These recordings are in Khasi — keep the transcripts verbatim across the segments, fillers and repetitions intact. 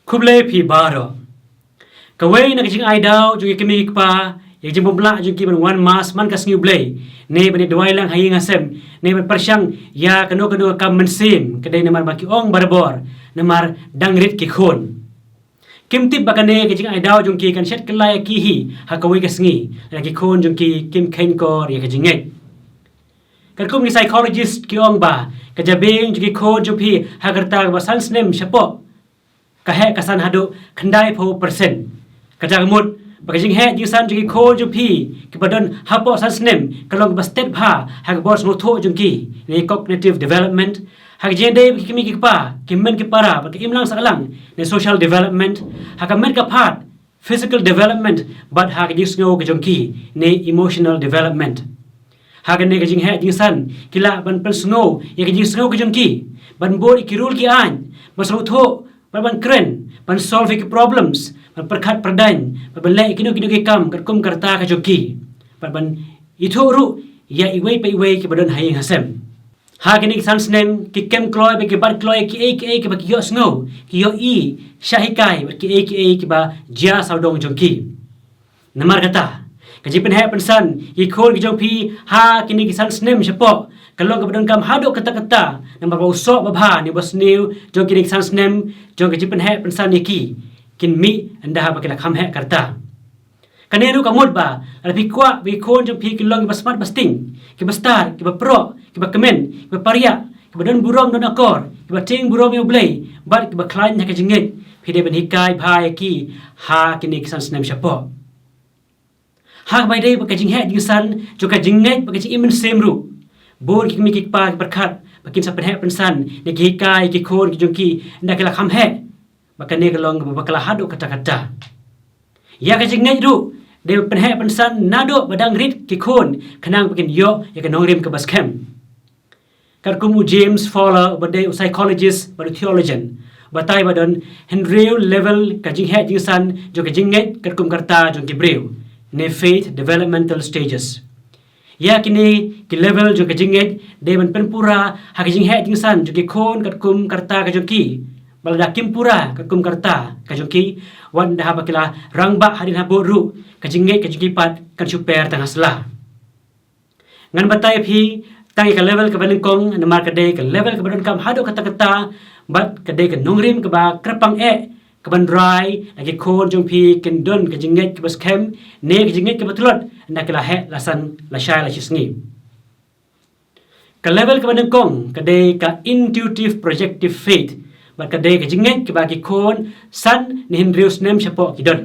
Khublei phi baroh. Kawei na ka jingai daw jong ki kmie ki kpa ïa ka jingbymlah jong ki ban wan mass man ka sngi U Blei, ne ban ïa duwai lang ha ïing ha sem, ne ban pyrshang ïa kano kano ka kam mynsiem, ka dei namar ba ki ong barabor, namar dang rit ki khun. Kim tip ba kane ka jingai daw jong ki kan shet kylla ïa ki hi ha kawei ka sngi, lada ki khun jong ki kim kheiñkor ïa ka jingngeit. Katkum ki psychologist ki ong ba ka jabieng jong ki khun jong phi ha ka rta kaba san snem shapoh ka heh ka san haduh khyndai phew percent. Kata ka mut ba ka jingheh jingsan jong ki khun jong phi kiba don hapoh san snem ka long kaba stet bha ha ka bor sngewthuh jong ki, ne cognitive development. Ha ka jingïadei bad ki kmie ki kpa, ki hynmen ki para bad ka imlang sahlang, ne social development. Ha ka met ka phad, physical development, bad ha ka jingsngew ka jong ki, ne emotional development. Ha kane ka jingheh jingsan ki lah ban pynsngew ïa ka jingsngew ka jong ki, ban bud ïa ki rul ki aiñ, ban sngewthuh, ban, ban kren, ban solve ïa ki problems, ban pyrkhat pyrdaiñ, ban, ban leh ïa kino kino ki kam katkum ka rta ka jong ki, ban, ban ithuh ruh ïa iwei pa iwei kiba don ha ïing ha sem. Ha kine ki san snem ki kem kloi bad ki bat kloi kiei kiei kiba ki ïohsngew, ki ïohi, shah hikai bad kiei kiei kiba jia sawdong jong ki. Namar kata, ka jingpynheh pynsan ïa ki khun ki jong phi ha kine ki san snem shapoh ka long kaba donkam haduh katta katta, namar ba u soh babha ne u basniew jong kine ki san snem jong ka jingpynheh pynsan ïa ki, kin mih ynda haba ki la kham heh ka rta. Kane ruh ka mut ba lada phi kwah ba ki khun jong phi ki long kiba smat ba sting, kiba stad, kiba proh, kiba kmen, kiba pariah, kiba don burom don akor, kiba tieng burom ïa U Blei bad kiba khlaiñ ha ka jingngeit, phi dei ban hikai bha ïa ki ha kine ki san snem shapoh. Ha kaba ïadei bad ka jingheh jingsan jong ka jingngeit bad ka jingim mynsiem ruh, bun ki kmie ki kpa ki pyrkhat ba kin sa pynheh pynsan ne ki hikai ïa ki khun ki jong ki ynda ki la kham heh, ba kane ka long kaba bakla haduh katta katta. Ïa ka jingngeit ruh dei ban pynheh pynsan naduh ba dang rit ki khun khnang ba kin ïoh ïa ka nongrim kaba skhem. Katkum u James Fowler uba dei u psychologist bad u theologian, u batai ba don hynriew level ka jingheh jingsan jong ka jingngeit katkum ka rta jong ki briew, ne faith developmental stages. Ïa kine ki level jong ka jingngeit dei ban pynpura ha ka jingheh jingsan jong ki khun katkum ka rta ka jong ki. Ba lada kim pura katkum ka rta ka jong ki, wat ynda haba ki la rangbah hadien habud ruh, ka jingngeit ka jong ki pat kan shu per tang ha sla. Ngan batai ïa phi tang ïa ka level kaba nyngkong, namar ka dei ka level kaba donkam haduh katta katta bad ka dei ka nongrim kaba kyrpang eh kaban rai da ki khun jong phi kin don ka jingngeit kaba skhem ne ka jingngeit kaba tlot ynda ki la heh la san la shai la shisngi. Ka level kaba nyngkong ka dei ka intuitive projective faith, bad ka dei ka jingngeit kaba ki khun san ne hynriew snem shapoh ki don.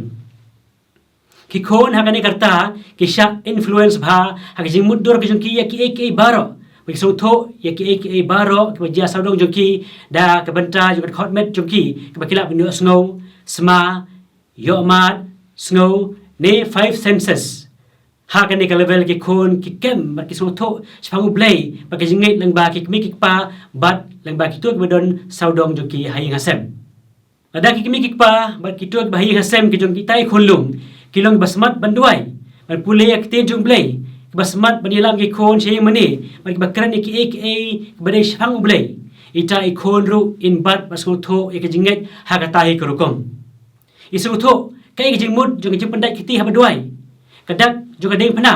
Ki khun ha kane ka rta ki shah influence bha ha ka jingmutdur ka jong ki ïa kiei kiei baroh, ba ki sngewthuh ïa kiei kiei baroh kiba jia sawdong jong ki da ka bynta jong ka dkhot met jong ki kaba ki lah ban ïohsngew, sma, ïohmad, sngew, ne five senses. Ha kane ka level ki khun ki kem bad ki sngewthuh shaphang U Blei bad ka jingngeit lyngba ki kmie ki kpa bad lyngba kito kiba don sawdong jong ki ha ïing ha sem. Lada ki kmie ki kpa bad kito kiba ha ïing ha sem ki jong kita i khunlung ki long kiba smat ban duwai, ban pule ïa ka ktien jong U Blei, kiba smat ban ïalam ki khun sha ïing mane, bad kiba kren ïa kiei kiei kiba dei shaphang U Blei, ita i khun ruh in bat bad sngewthuh ïa ka jingngeit ha kata hi ka rukom. I sngewthuh kaei ka jingmut jong ka jingpyndait kti haba duwai, ka dak jong ka diengphna,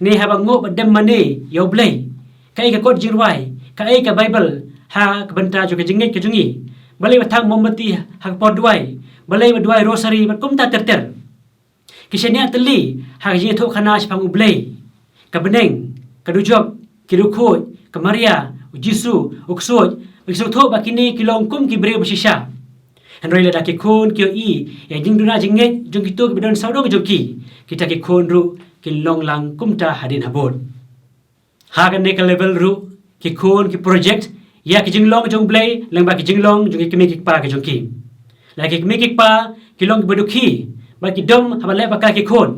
ne haba nguh bad dem mane ïa U Blei, kaei ka kot jingrwai, kaei ka Baibl ha ka bynta jong ka jingngeit ka jong i, balei ba thang mombati ha ka por duwai, balei ba duwai rosary bad kumta ter ter. Ki shaniah tylli ha ka jingïathuhkhana shaphang U Blei, ka bneng, ka dujok, ki riewkhuid, ka Maria, u Jisu, u ksuid, ba ki sngewthuh ba kine ki long kum ki briew ba shisha. Hynrei lada ki khun ki ïohi ïa ka jingduna jingngeit jong kito kiba don sawdong jong ki, kita ki khun ruh kin long lang kumta hadien habud. Ha kane ka level ruh ki khun ki project ïa ki jinglong jong U Blei lyngba ki jinglong jong ki kmie ki kpa ki jong ki. Lada ki kmie ki kpa ki long kiba dukhi bad ki dom haba leh bakla ki khun,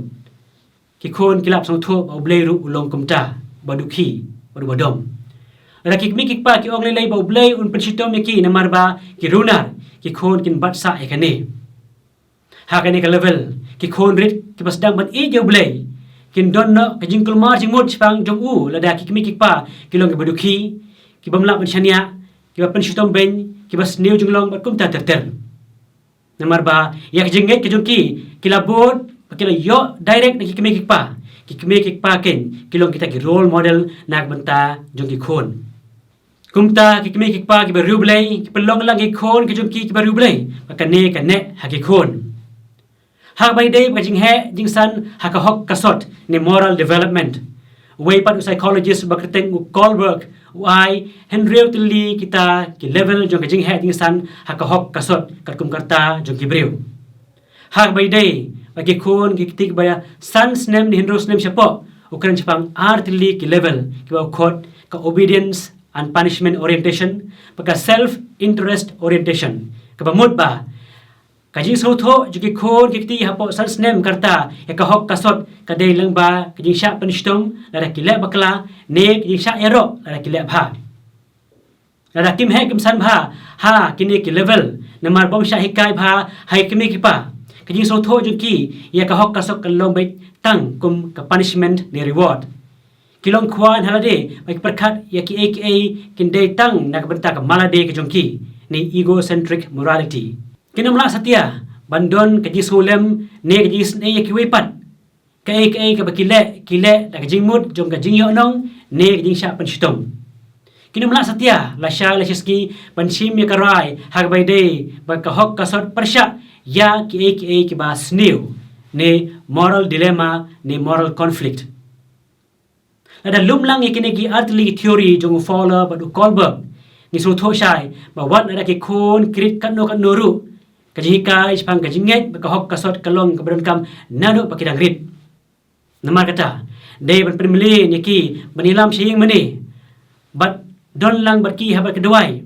ki khun ki lah sngewthuh ba U Blei ruh u long kumta, ba dukhi bad uba dom. Lada ki kmie ki kpa ki ong lei lei ba U Blei un pynshitom ïa ki namar ba ki runar, ki khun kin bat sah ïa kane. Ha kane ka level ki khun rit kiba sdang ban ïeit ïa U Blei kin don noh ka jingkulmar jingmut shaphang jong u lada ki kmie ki kpa ki long kiba dukhi, ki bym lah ban shaniah, kiba pynshitom beiñ, kiba sniew jinglong bad kumta ter ter. Namar ba ïa ka jingngeit ka jong ki, ki la bud ba ki la ïoh direct na ki kmie ki kpa. Ki kmie ki kpa kein ki long kita ki role model na ka bynta jong ki khun. Kumta ki kmie ki kpa kiba riewblei ki pynlong lang ki khun ki jong ki kiba riewblei ba kane ka neh ha ki khun. Ha kaba ïadei bad ka jingheh jingsan ha ka hok ka sot ne moral development, uwei pat u psychologist ba kyrteng u Kohlberg u ai hynriew tylli kita ki level jong ka jingheh jingsan ha ka hok ka sot katkum karta jong ki briew. Ha kaba ïadei bad ki khun ki kti kiba san snem ne hynriew snem shapoh, u kren shaphang ar tylli ki level kiba u khot ka obedience and punishment orientation bad ka self interest orientation, kaba mut ba ka jingsngewthuh jong ki khun ki kti hapoh san snem karta ïa ka hok ka sot ka dei lyngba ka jingshah pynshitom lada ki leh bakla ne ka jingshah ïaroh lada ki leh bha. Lada kim heh kim san bha ha kine ki level, namar bym shah hikai bha ha ki kmie ki kpa, ka jingsngewthuh jong ki ïa ka hok ka sot ka long beit tang kum ka punishment ne reward. Ki long khwan ha lade ba ki pyrkhat ïa kiei kiei kin dei tang na ka bynta ka mala de ka jong ki ne egocentric morality. Kin ym lah satia ban don ka jingsngewlem ne ka jingisynei ïa kiwei pat. Kaei kaei kaba ki leh, ki leh da ka jingmut jong ka jingïohnong ne ka jingshah pynshitom. Kin ym lah satia lashai lashisngi ban shim ïa ka rai ha kaba ïadei bad ka hok ka sot pyrshah ïa kiei kiei kiba sniew ne moral dilemma ne moral conflict. Lada lum lang ïa kine ki ar tylli ki theory jong u Fowler bad u Kohlberg, ngi sngewthuh shai ba wat lada ki khun ki rit katno katno ruh, ka jinghikai shaphang ka jingngeit bad ka hok ka sot ka long kaba donkam naduh ba ki dang rit. Namar kata, dei ban pynmlien ïa ki ban ïalam sha ïing mane bad don lang bad ki ha bad ka duwai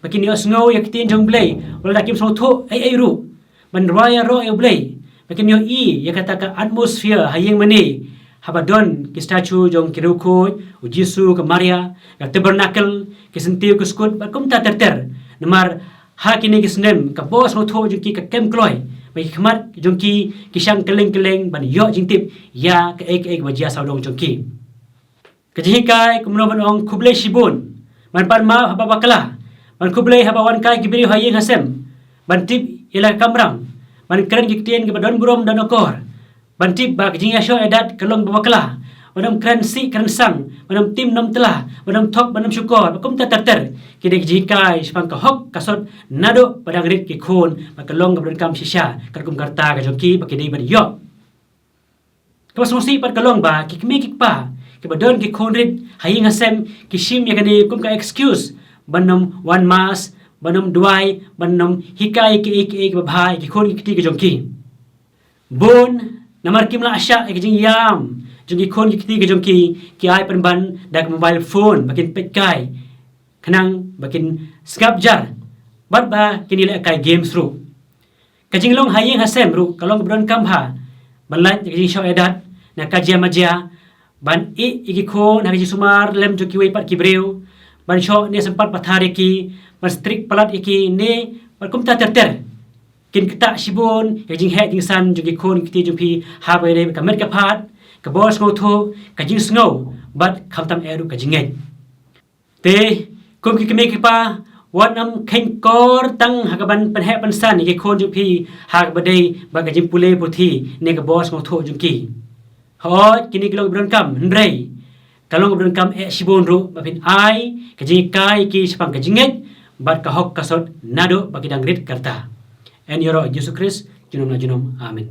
ba kin ïohsngew ïa ka ktien jong U Blei wat lada kim sngewthuh ei ei ruh, ban rwai ïaroh ïa U Blei ba kin ïohi ïa kata ka atmosphere ha ïing mane haba don ki statue jong ki riewkhuid, u Jisu, ka Maria, ka tabernacle, ki syntiew ki skud bad kumta ter ter. Namar ha kine ki snem ka bor sngewthuh jong ki ka kem kloi bad ki khmat jong ki ki shang kylleng kylleng ban ïoh jingtip ïa kaei kaei kaba jia sawdong jong ki. Ka jinghikai kumno ban ong khublei shibun, ban pan map haba bakla, ban khublei haba wan kai ki briew ha ïing ha sem, ban tip ïa la ka kamram, ban kren ki ktien kiba don burom don akor, ban tip ba ka jingïashoh ïadat ka long ba bakla, ban ym kren sih kren sang, ban ym tim nym tla, ban ym thok ban ym shukor bad kumta ter ter. Ki dei ka jinghikai shaphang ka hok ka sot naduh ba dang rit ki khun bad ka long kaba donkam shisha katkum karta ka jong ki ba ki dei ban ïoh. Kaba sngewsih pat ka long ba ki kmie ki kpa kiba don ki khun rit ha ïing ha sem ki shim ïa kane kum ka excuse ban ym wan mass, ban ym duwai, ban ym hikai kiei kiei kiba bha ïa ki khun ki kti ki jong ki. Bun namar kim lah shah ïa ka jingïam jong ki khun ki kti ki jong ki, ki ai pynban da ka mobile phone ba kin peit kai khnang ba kin sngap jar bad ba kin ïalehkai games ruh. Ka jinglong ha ïing ha sem ruh ka long kaba donkam bha ban lait ïa ka jingshoh ïadat na ka jia majia, ban ïeh ïa ki khun ha ka jingsumar lem jong kiwei pat ki briew, ban shoh ne sympat pathar ïa ki, ban strik palat ïa ki ne bad kumta ter ter. Kin ktah shibun ïa ka jingheh jingsan jong ki khun ki kti jong phi ha kaba ïadei bad ka met ka phad, ka bor sngewthuh, ka jingsngew bad khamtam eh ruh ka jingngeit. Te kum ki kmie ki kpa, wat nym kheiñ kor tang ha kaban pynheh pynsan ïa ki khun jong phi ha kaba dei bad ka jingpule puthi ne ka bor sngewthuh jong ki. Hooid kine ki long kaba donkam, hynrei ka long kaba donkam eh shibun ruh ba phin ai ka jinghikai ïa ki shaphang ka jingngeit bad ka hok ka sot naduh ba ki dang rit karta. Yn ïaroh Jisu Khrist junom la junom. Amen.